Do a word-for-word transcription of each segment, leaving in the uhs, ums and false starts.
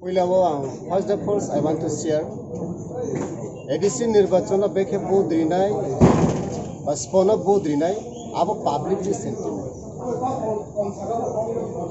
Puila o ang, first of all, I want to share, A D C nirbachon o bekhe vote rinai, ba spono vote rinai, abo public ni sentiment.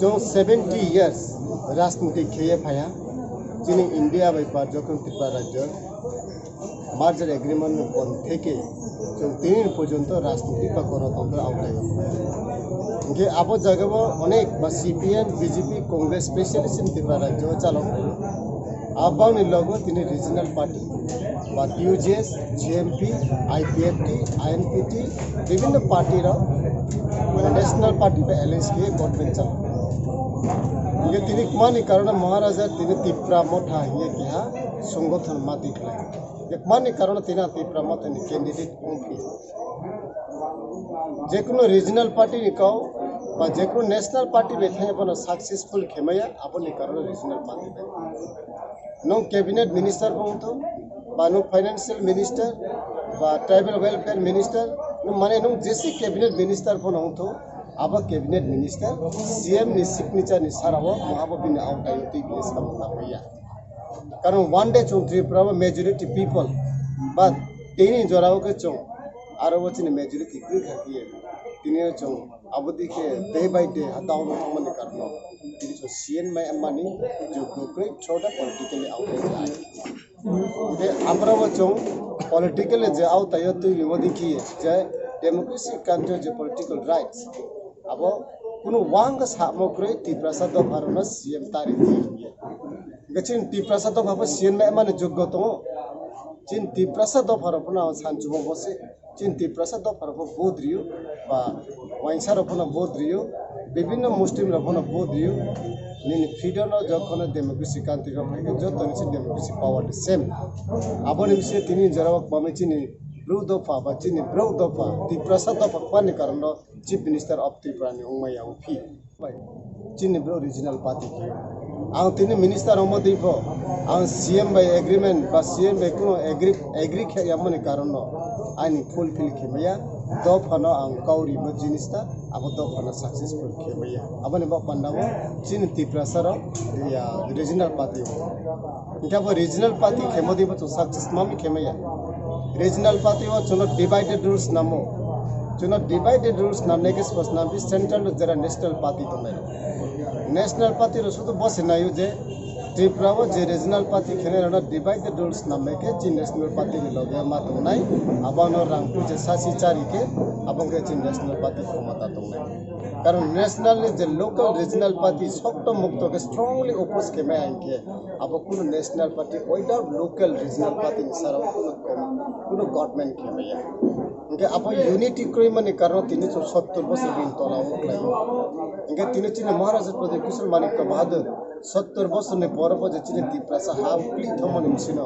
Chwng seventy years rajniti kheye phaiya, chini India bai par jokhon Tripura rajyo merger agreement ni pon theke chwng tini porjonto rajniti ba gonotontro awtai o. Hingke abo jagao onek ba C P M, B J P, Congress specially chini Tripura rajyo o chalok phaio. Abangni logo tini regional party ba T U J S, G M P, I P F T, I N P T, bibhinno party rok, mane national party ba alliance khe government chalo. Hingke tini kmani karone Maharaja tini Tipra Motha hingye keha songothon ma tikhlai. Hingke kmani karone tini ang Tipra Motha ni candidate wngphi. Jekunu regional party ni kau ba jekunu national party bai thangya bono successful khemaya, aboni karone regional party bai. Nwng cabinet minister bo wngthung, ba nwng financial minister, ba tribal welfare minister, nwng mane nwng jesi cabinet minister bono wngthung, abo cabinet minister C M ni signature ni sara o, mo abo bini awtai o twi bini samung nangmaya. Karon one day chwng Tripura o majority people, ba tini jora o khe chwng aro o chini majority kwrwi kha khe tini o chwng abo dikhe day by day ha down wngmani karno tini chwng C M mai mani joggo kwrwi through the politically outlets. Hingke amrabo chwng politically je awtaio twi rimo dikhi je democracy country je political rights abo kunu wang samo kwrwi Tiprasa dopharokno C M tari di hingye. Hingke chini Tiprasa dopha bo C M mai mani joggo tongo. Chini Tiprasa dopharok phano ang sanchumo bo se. Chini Tiprasa dopharok bo vote rio, ba wainsa rok phano vote rio, bibhinno Muslim rok phano vote rio. Nini freedom no jokhon democracy country rok hai khe joto ni se democracy power the same. Aboni bisi tini jora o kwbangma chini bru dopha ba chini bru dopha Tiprasa dopha kwbangni karon no Chief Minister of Tripura ni wngmaya wngphi. Chini bro regional party khe. Ang tini minister wngmo twi pho, ang C M bai agreement ba C M bai kuno agree, agree khe yamani karon no ani fulfill khe maya. Dophano ang kauri mo jinis ta, abo dophano successful khe maya. Aboni bo panda o chini Tiprasa rok ya regional party o. Hingke abo regional party khemo di bo chwng success mami khemaya. Regional party o chwngno divided rules namo. Chwngno divided rules namnai khe suppose nampi central o jera national party tongnai. National party rok sudu bo se naio je Tripura o je regional party khenai rokno divided rules namnai khe chini national party ni loge ma tongnai. Abono rang puisa sasi chari khe abo khe chini national party khomota tongnai. Karon national ni je local regional party sokto mukto khe strongly oppose khemai hingkhe abo kunu national party, without local regional party ni sara o kunu kom-, kunu government khe maya. Hingke abo unity kroimani karon tini chwng sottor bosor bini tola o kwlai. Hingke tini chini Maharaja Pradyut Kishore Manikya Bahadur sottor bosorni poro bo je chini Tiprasa ha pli thomoni bisino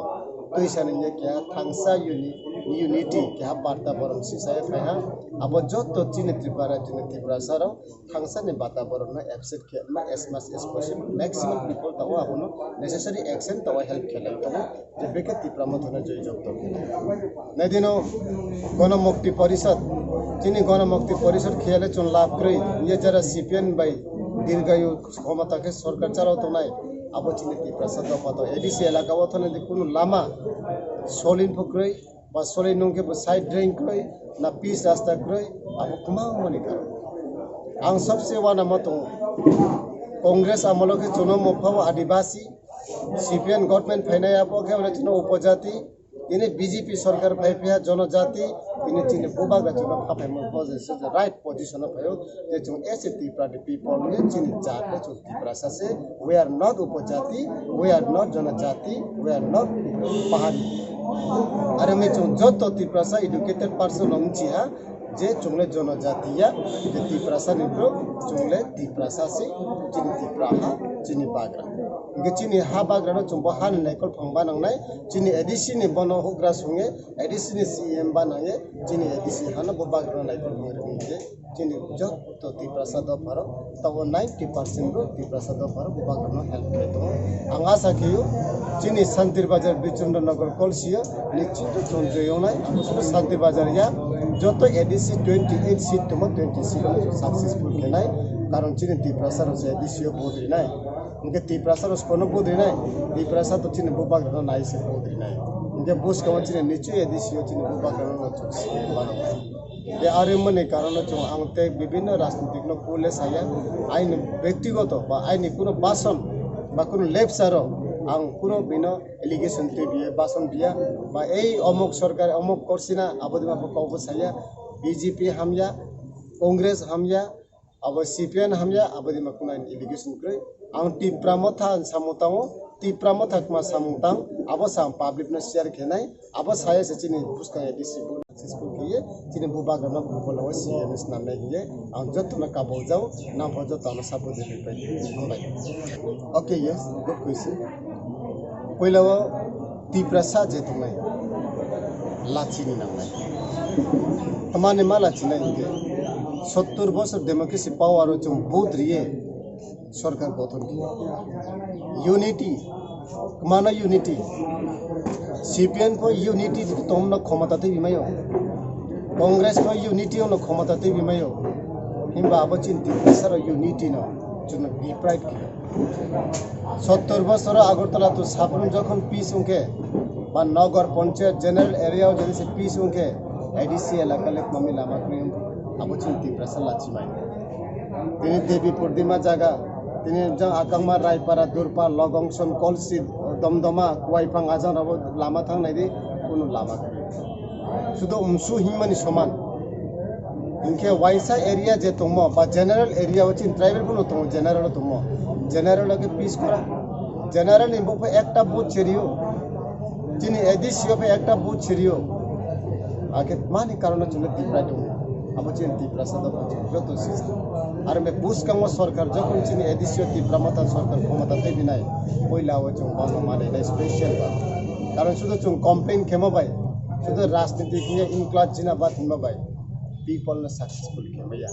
twi sani hingke keha thangsa uni-, unity keha barta borom sisaya phaiha. Abo joto chini Tripura, chini Tiprasa rok thangsa ni bata borok no absent khe ma as much as possible maximum people ta o abono necessary action ta o help khe lai tongo je beke Tipra Motha no joi jok tong. Naidino Gonomukti Porishad, chini Gonomukti Porishad khiyale chun lab kwrwi ye jara C P M bai dirgayu khomota khe sorkar chalo tongnai abo chini Tiprasa dopha to A D C elaka o thani kunu lama solin phukrwi ba solai nung khe bo side drain kwrwi, na pitch rasta kwrwi, abo kwbangmani karon. Ang sabse uanama tongo, Congress amolo khe chwngno mopha o Adibasi, C P M government phainai abo khe oro chwngno upojati, tini B J P sorkar phai phiya jonojati, tini chini bubagra chwngno phapaimo bo je se right position o phaio, je chwng as a Tripura ni people ni chini jat le chwng Tiprasa se, we are not upojati, we are not jonojati, we are not pahari. Are mi chwng joto Tiprasa educated person rok wngchi ha je chwng le jonojati ya, je Tiprasa ni bro, chwng le Tiprasa se, chini Tipra ha, chini bagra. Hingke chini ha bagra no chwng bo ha ni naikol phang banang nai, chini A D C ni bono hugra sunge, A D C ni C M banang ye, chini A D C ha no bo bagra no naikol phang ri hingke. Chini joto Tiprasa dopharok, tabo ninety percent bo Tiprasa dopharok bubagrano help khlai tongo. Ang asa khaio, chini Santir Bazar Bichondra Nagar kolsio, nischito chonjoi onai, abo sono Santir Bazar ya, joto A D C twenty eight seat tongma twenty seat no successful khenai, karon chini Tiprasa rok se A D C o vote rinai. Hwnkhe Tiprasa rok kono vote rinai, Tiprasa to chini bubagra no nai se vote rinai. Hwnkhe buskang o chini nichwi A D C o chini bubagra no chuk si mano. Tei arwi mani karon no chwng ang tei bibinno rajnitik no kule saya, aini bektigoto ba aini kuno bason ba kuno lepsa rok ang kuno bino allegation twi biya, bason biya, ba ei omok sorkar, omok korsina, abo dima bo kok bo saya, B J P hamya, Congress hamya, abo C P M hamya, abo dima kuno allegation kwrwi. Ang Tipra Motha samung tango, Tipra Motha kwma samung tang, abo sa ang public no share khenai, abo saya se chini buskang A D C bo. Successful khe ye chini bubagra no buphalo C M S namnai hiye ang joto no kabul jao, nang pho joto ano support de pai hambai. Okay, yes, good question. Puila o Tiprasa je tongnai, lachi ni nangnai. Tamani ma lachi nai hiye, sottor bosor democracy power o chwng vote riye, sorkar gothon khe. Unity, mano unity. C P M pho unity tongno khomota twi bimayo. Congress pho unity ono khomota twi bimayo. Himba abo chini Tiprasa rok unity no chwngno be pride khe. Sottor bosoro Agartala to Sabrum jokhon peace wngkhe, ba Nagar Panchayat general area o jodi se peace wngkhe, A D C elaka le mami lama kwrwi wngkhe. Abo chini Tiprasa lachimai. Tini Devi Purdima jaga, tini jang Akangma, Raipara, Durpa, Logongson, Kolsi, Domdoma, Kuaipang, ajang rabo lama thang nai di, kunu lama kwrwi. Sudo umsu himani soman. Hinkhe waisa area je tongmo, ba general area o chini tribal phano tongo, general o tongmo. General o khe peace kora. General ni bokhe ekta vote cherio. Chini A D C o phe ekta vote cherio. Akhe mani karono chwngno Tipra tongo. Abo chini Tiprasa dopha chini joto sisi. Aro me buskang o sorkar jokhon chini A D C o Tipra Motha sorkar khomota tei binai. Poila o chwng bangma mani nai special ba. Karon sudo chwng complain khemo bai. Sudo rajniti khe include jina ba thima bai. People no successful khemo ya.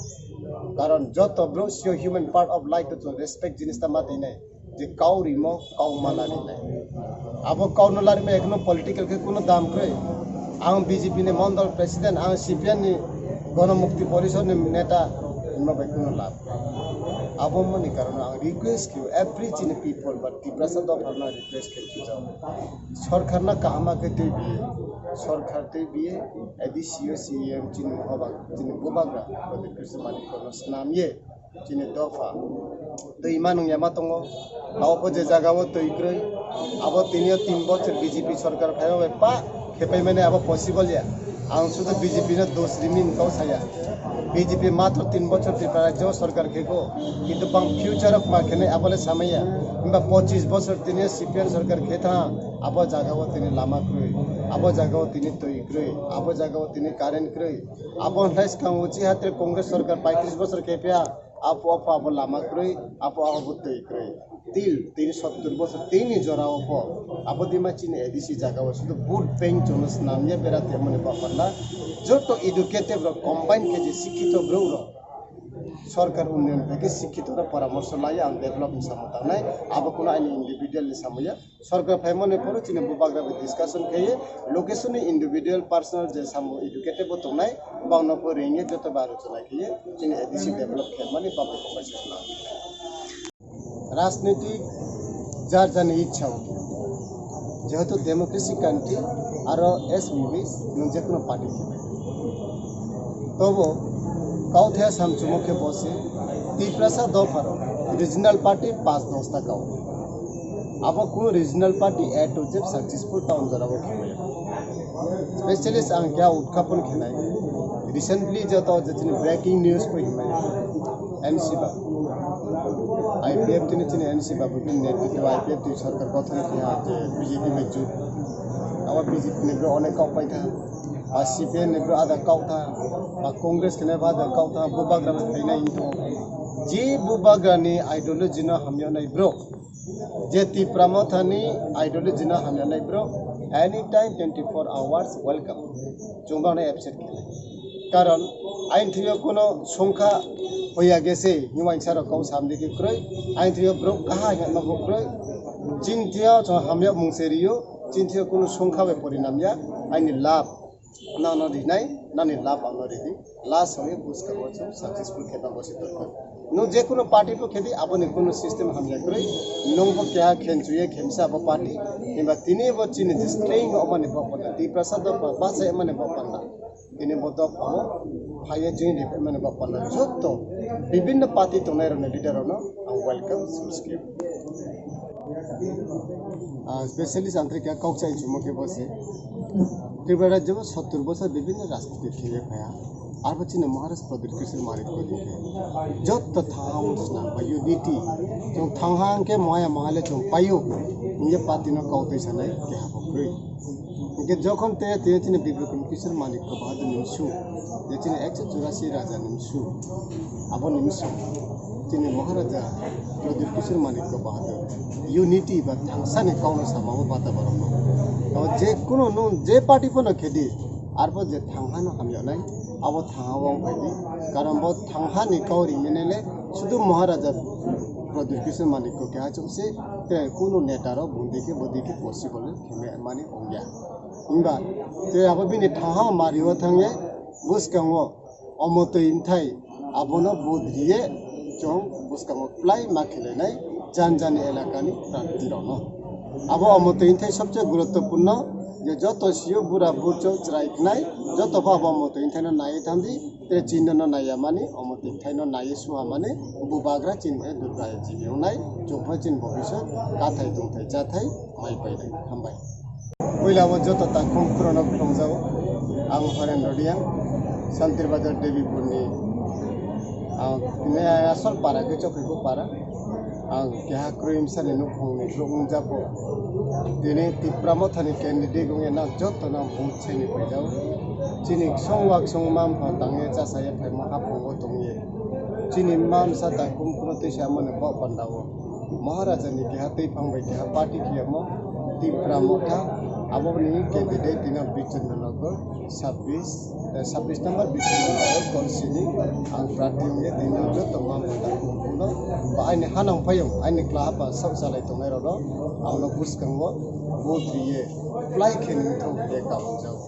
Karon joto bro sio human part of life to respect jinis ta ma twi nai. Je kau rimo, kau ma lari nai. Abo kau no lari ma ekno political khe kuno dam kwrwi. Ang B J P ni mondol president, ang C P M ni Gonomukti Porishod ni neta, himba bai kuno lab. Abo mani karon ang request khe every chini people but Tiprasa dopha no request khe khe jao. Sorkar na kaham khe twi biye, sorkar twi biye, A D C o C M chini hoba, chini bubagra, Pradyut Kishore Manik no snam ye. Chini dopha twi ma nung yama tongo. Abo je jaga o twi kwrwi. Abo tini o tin bochor B J P sorkar phaima bai pa khepai mani abo possible ya. Ang sudo B J P no dos rimi kau saya. B J P matro tin bochor Tripura rajyo sorkar kheko. Kintu bang future o ma khenai abo le samaya. Himba pochis bochor tini o C P M sorkar khe tha. Abo jaga o tini lama kwrwi. Abo jaga o tini twi kwrwi. Abo jaga o tini current kwrwi. Abo hai skang uchi hatre Congress sorkar paitris bochor khe pha. Apo apo abo lama kwrwi, apo abo twi kwrwi. Til, tini sottor bosor, tini jora o pho. Abo dima chini A D C jaga o sudu vote bank chwngno snam ya bera tei mani bapanda. Joto educated rok combine khe je sikhito bwrwi rok. Sorkar unnayon bai khe sikhito rok poramorso lai ang develop ni samung tangnai. Abo kuno ani individual ni samung ya. Sorkar phaimani phuru chini bubagra bai discussion khaiwi location ni individual personal je samung educated bo tongnai, bangno pho ringwi joto bai aluchona khaiwi chini A D C develop khaimani public conversation. Rajnitik jar jani ichha o, jehetu democracy country aro as we wish nwng jekono party. Tobo kauthaya samchumo khe bo se Tiprasa dopharo regional party pas dosta kau. Abo kunu regional party A to Z successful town jora bo khe maya. Specialist ang kya utkhapon khenai. Recently joto je chini breaking news ko himai. N C ba. I P F tini chini N C ba bini netritwo I P F tini sorkar gothon khe ha je B J P bai jut. Abo B J P ni bro onek kok pai tha. Ba C P M ni bro ada kok tha, ba Congress kene ba ada kok tha, bubagra bai phainai hinto. Je bubagra ni ideology no hamya nai bro. Je Tipra Motha ni ideology no hamya nai bro. Anytime twenty four hours welcome. Chwng bang nai absent khe. Karon ain thwiyo kuno songkha hoya gese hiwain saro kok samdi khe kwrwi. Ain thwiyo bro kaha hino bo kwrwi. Chini thwiyo chwng hamya mung se riyo. Chini thwiyo kuno songkha bai porinam ya. Aini love. Nang no rinai, nani love ang no ridi. Last song buskang o chwng successful khe tang bosi torkha. Nwng je kunu party bo khedi, aboni kunu system hamya kwrwi. Nwng bo keha khenchuye khemsa abo party. Himba tini bo chini je strength obani bok panda, Tiprasa dopha bachai mani bok panda. Tini bo dopha o phaiye join riphaimani bok panda. Jotto bibhinno party tongnai rokni leader rokno ang welcome subscribe. Ah, specially Chantrika kok chai chumo khe bo se. Tripura rajyo bo sottur bosor bibhinno rajniti thwiwi phaiya. Arbo chini Maharaj Pradyut Kishore Manik ko dikhe. Jotto thangha wng sna ba unity. Chwng thangha hwnkhe mohaya mohale chwng paio. Hwnkhe party no kok twi sanai keha bo kwrwi. Hwnkhe jokhon te te chini Bibir Kumar Kishore Manik ko Bahadur ni msu. Je chini ekso churasi raja ni msu. Abo ni msu. Chini Maharaja Pradyut Kishore Manik ko Bahadur. Unity ba thangsani kok no sama bo bata borok no. Abo je kuno nwng je party phano khedi. Arbo je thangha no hamya nai, abo thangha wng phaidi. Karon bo thangha ni kau ringmani le sudu Maharaja Pradyut Kishore Manik ko keha chwngse, tei kunu neta rok bundi khe bodi khe possible khe mani ongya. Himba tei abo bini thangha mari o thangye bwskango omo twi mthai abono budriye chwng bwskango plai ma khelenai jan jani elakani prarthi rokno. Abo omo twi mthai sobse guruttopurno je joto sio bura burcho chwrai khnai joto bo abo omo twi mthai no nai thangdi, tei chini no naiya mani omo twi mthai no nai suha mani bubagra chini e Durga e chini wngnai chwng phai chini bobiswt kathai tongthai chathai mai painai. Hambai. Puila o joto takhum khorokno khulumjago. Ang Horendra Reang, Santir Bazar Debipurni. Ang tini asol para khe Chokribo para. Ang keha kwrwi msani nukhungni borok wngjago. Tini Tipra Mothani candidate wngya nang jotono ang vote saini paijago. Chini songwak songma mpha tangya chasaya phaima haphungo tongya. Chini mma msa takhum khorokno twi sa mani bo pandao. Maharaja ni keha twi phang bai keha party khiyamo Tipra Motha, aboni candidate tino Bichandranagar sabbish, eh, sabbish number Bichandranagar constituency ni ang prarthi wngya tino joto ma mota kuno ba aini hanang phaiyung aini kla hapa sok salai tongnai rokno angno bwskango vote riye plai khe nini thok khe kabujao.